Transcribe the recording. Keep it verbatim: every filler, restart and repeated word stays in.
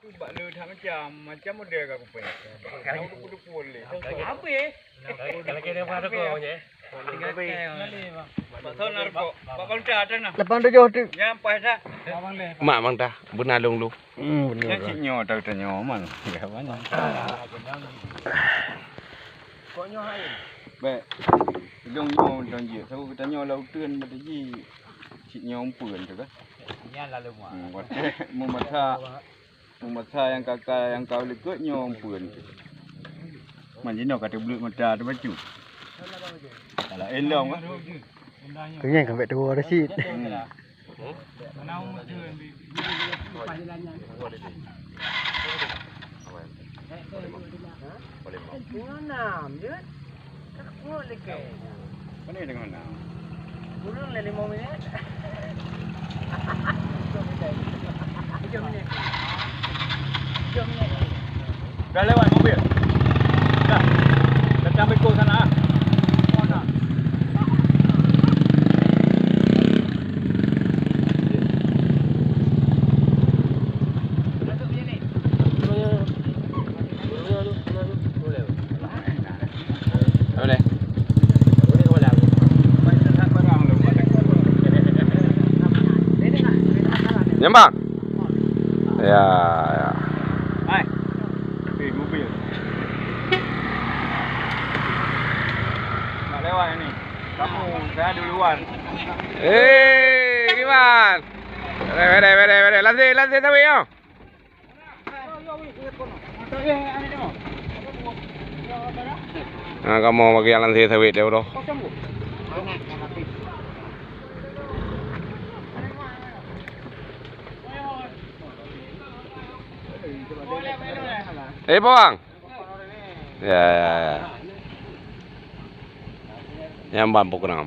Bak le that macam, macam model ka kupéh. Tahu dupu-dupu lé. Habis. Lagi dia buat rokok je. Tinggal keu. Bak sana rokok. Bak kaunta dah nah. Lapan tujuh tu. Nyampai dah. Mak mang dah beuna lôn lu. Hmm, beuna. Nyan cit nyoe tahu tanyoe man. Ya mana? Kok nyoe hai. Baik. Lôn nyoe dan je. Tahu kita nyoe lautan bak ji. Cit nyoe umpeuen tu kan. Nyan lalu muat. Hmm, watèe meumasa Meumasa nyang ka, ka, nyang ka likot nyoe umpeuen. Man jinoe ka teubleuk mata teubacut. Alah, elong ah. Keu nyan ka bèk tuwoe dah cit. Hmm. Mana yang tengah nak? Kurang lah lima minit. Tujuh minit. Tujuh minit. Dah lewat mobil. Dah. Datang beko sana ah. Sana. Boleh. Nyambang. Ya, ya. Hai. Eh, mobil. Nak lewat ni. Kamu, saya duluan. Eh, Iwan. Wede, wede, wede, wede. Lansi, lansi sawi yo. Ha, kamoe bagi nyang lansi sawi deh, bro. Eh, Bang. Ya, ya, ya. Nyang ban program.